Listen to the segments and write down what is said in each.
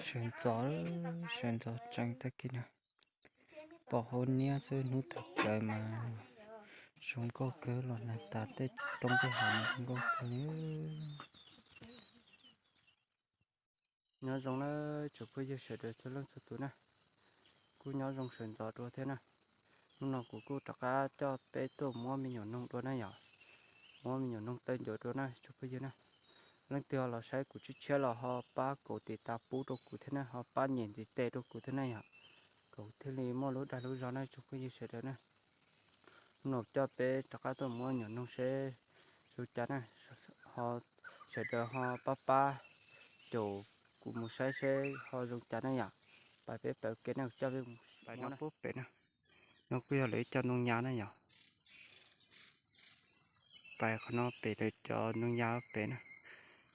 Sawv ntxov, sawv ntxov tsees tag kis no, pom hauv niab xwb, hnub tag plaws mas zoo nkauj kawg los nag tas tej roob tej hav no zoo nkauj kawg li. Nyob zoo na tsoom phooj ywg sawv daws txhua leej txhua tus na, kuj nyob zoo sawv ntxov dua thiab na. Hnub no kuv kuj rov qab coj peb tuaj muab me nyuam noog dua na yom, muab me nyuam noog taw ncuav dua na tsoom phooj ywg na. Leej twg ho los saib kuv tshiab tshiab los ho pab kaum tiv tas pub rau kuv thiab na, ho pab nyem ntiv tes rau kuv thiab na yom, kuv thiaj li muaj lub dag lub zog na tsoom phooj ywg sawv daws na. Hnub no coj peb rov qab tuaj muab nyuam noog seb zoo cas na, ho sawv daws ho pab pab caum kuv mus saib seb ho zoo cas na yom. Pais peb plaws kev na, coj peb mus pais no pub pem na, no kuj yog lawv ib co noog nyab na yom. Pais qhov no pem lawv cov noog nyab pem na,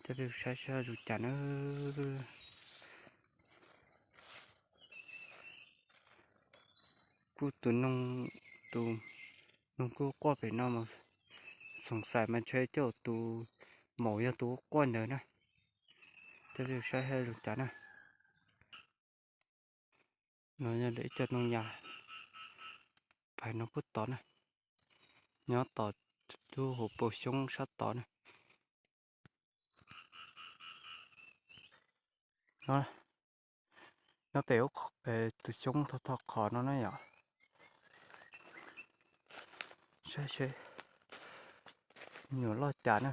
coj peb mus saib seb ho zoo cas na. Kuj tus noog, tus noog kuj quaj pem no mas, xoom xais mas ntshe coj tus maum yog tus quaj ntawd na. Coj peb mus saib seb zoo cas na. No yog lawv ib co noog nyab, pais no kuj tod na, nyob tom lub hauv paus xyoob sab tod na. Nyob pem tus xyoob tho tho qhov no na yom. Saib seb nyuam loj cas na.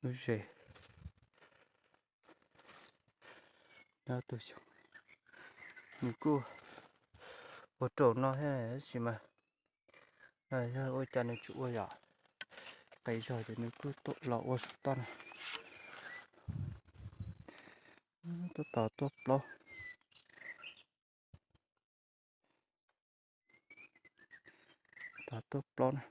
Lub zes no tus xyoob, nws kuj ua raum no thiab tab sis mas yog ua cas nws tsis ua yom, qis zog ces nws kuj los ua saum toj no. Tuaj tod tuaj plaub, tod tuaj plaub na.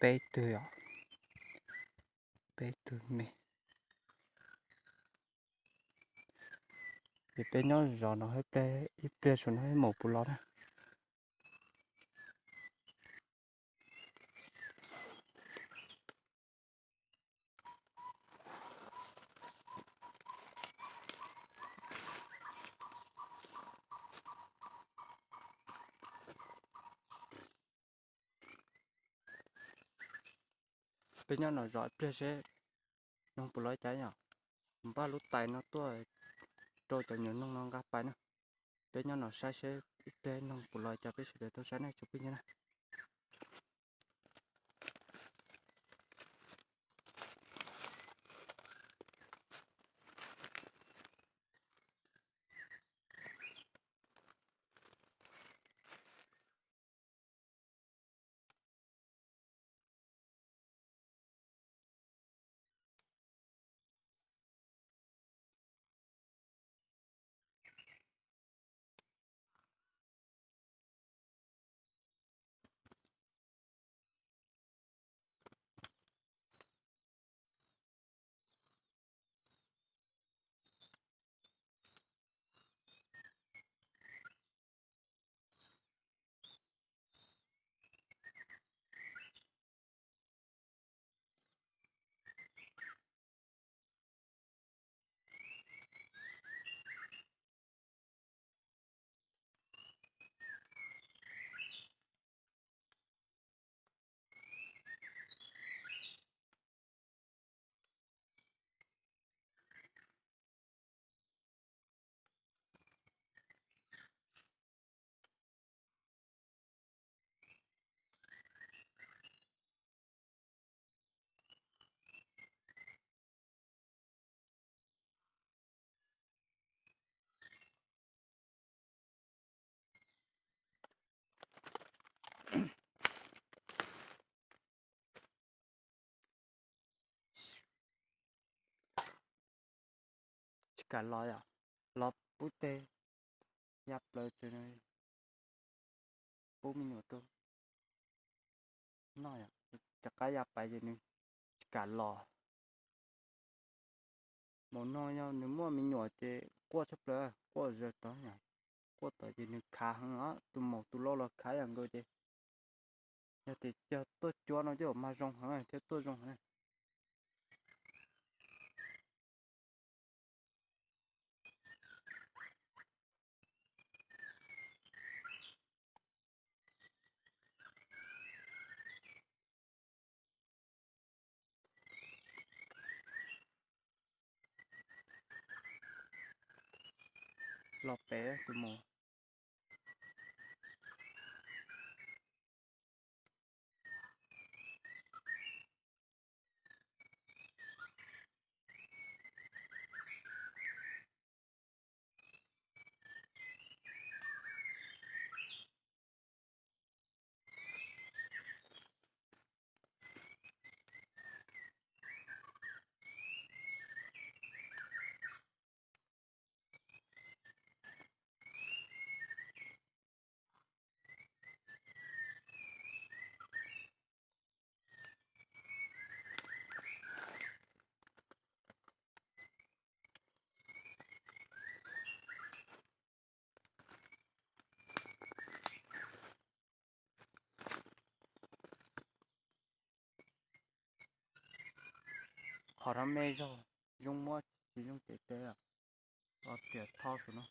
Peb tug os, peb tug me. Ces peb nyob zov no ib pliag saum no ib mus puv los na. Peb nyob no zov ib pliag seb noog puas lov cas yom. Npaj lub tais no tuaj rau cov nyuam noog no nqa pais na. Peb nyob no saib seb ib pliag noog puas lov cas peb sawv daws tau saib na tsoom phooj ywg na. kam los yom, los pub teg ya plaws ces pub me nyuam tuaj noj yom. Rov qab ya pais ces nws tsis kam los. Maum no yog nws muaj me nyuam ces quaj tshaj plaws, quaj zaws tod yom, quaj tod ces nws khav heev os, tus maum tus loj los khav yam nkaus ces yog tias cog tuaj cuab no coj mas zoo heev thiab tuaj zoo heev. Los pem tus maum. Qhov no me zog, zoo muab tsis zoo cev teb os. Tiam tho xwb no.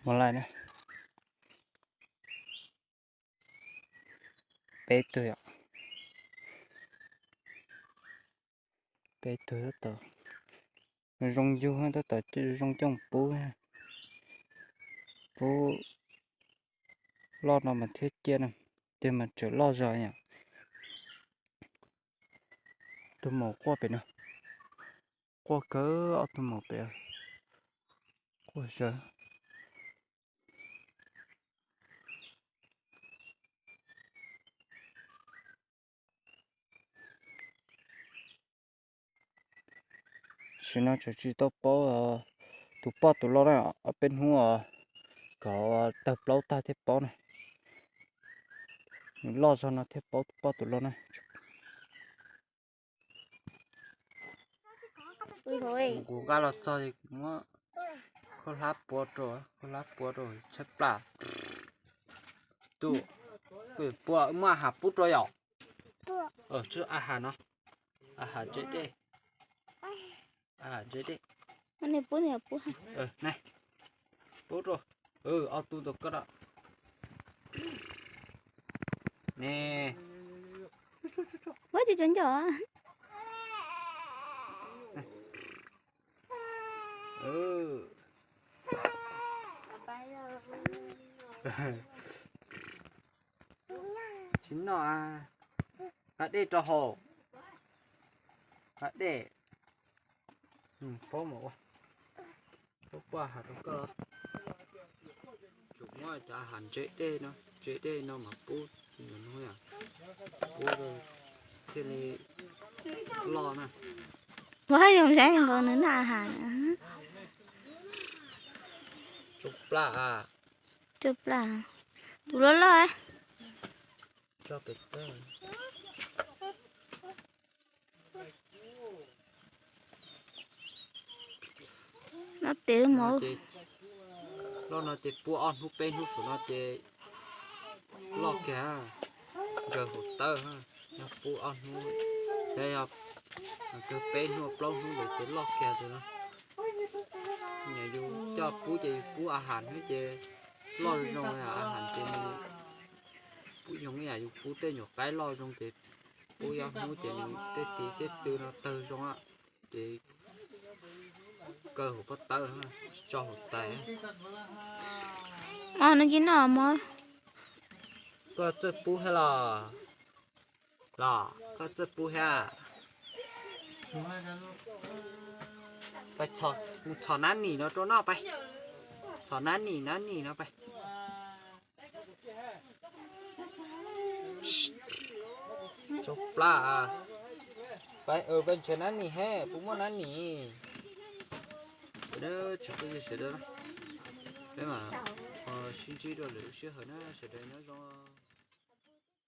Mus lawm na. Peb tug yom. Peb tug tab tom zoo yug, tab tom zoo coj pub, pub loj no mas thiaj ciaj na, tiag mas tseem loj zog yom. Tus maum quaj pem no, quaj kawg, ob tug maum pem quaj sawv. Sim no tseem tsis tau paub tus poj tus loj na, ob peb hnub kom tawg plaub tag thiaj paub na. Nws loj zog no thiaj paub tus poj tus loj na. Kuv nqa los txog es kuv muab khaub hlab pua rau, khaub hlab pua rau tshaib plab. Tus, kuv pua muab a has pub rau yom. Tswb a has no, a has ntse dej, a has ntse dej. Pub rau, ob tug ntawm koj da. Ne. Ua tsis tseem nco. Tsis noj, nqa dej rau haus, nqa dej. Paub mas ua, paub poj has rau koj. Tsuas muab cov a has ntse dej no, ntse dej no mas pub, pub thiaj li loj na. Ua zoo saib nkaus nws noj a has. Tsau plaj, tsau plaj, tus loj loj. No tes mov. Loj no ces pub ob hnub peb hnub saum no ces loj kiag, ntsaws hauv tawb. Yog pub ob hnub, yog kawg peb hnub plaub hnub ntawd ces loj kiag tus no. Yus coj pub ces yus pub a has xwb ces loj zoo, a has ces nws pub zoo ib yam yus pub tej nyuam qaib loj zoo ces pub yob hmoob ces nws tej tis tej tw no tawg zoo ces kaw hauv pob tawb, tso hauv tais. Os, nws tsis noj mov. Koj txawj pub thiab los? Los koj txawj pub thiab? Mus txhos nab nim no rau noj pais. Txhos nab nim nab nim no pais. Tsau plab. Pais, pais nrhiav nab nim he, puas muaj nab nim? Sawv daws, tsoom phooj ywg sawv daws, peb mam ho sib ntsib dua lwm lub sij hawm na, sawv daws nyob zoo.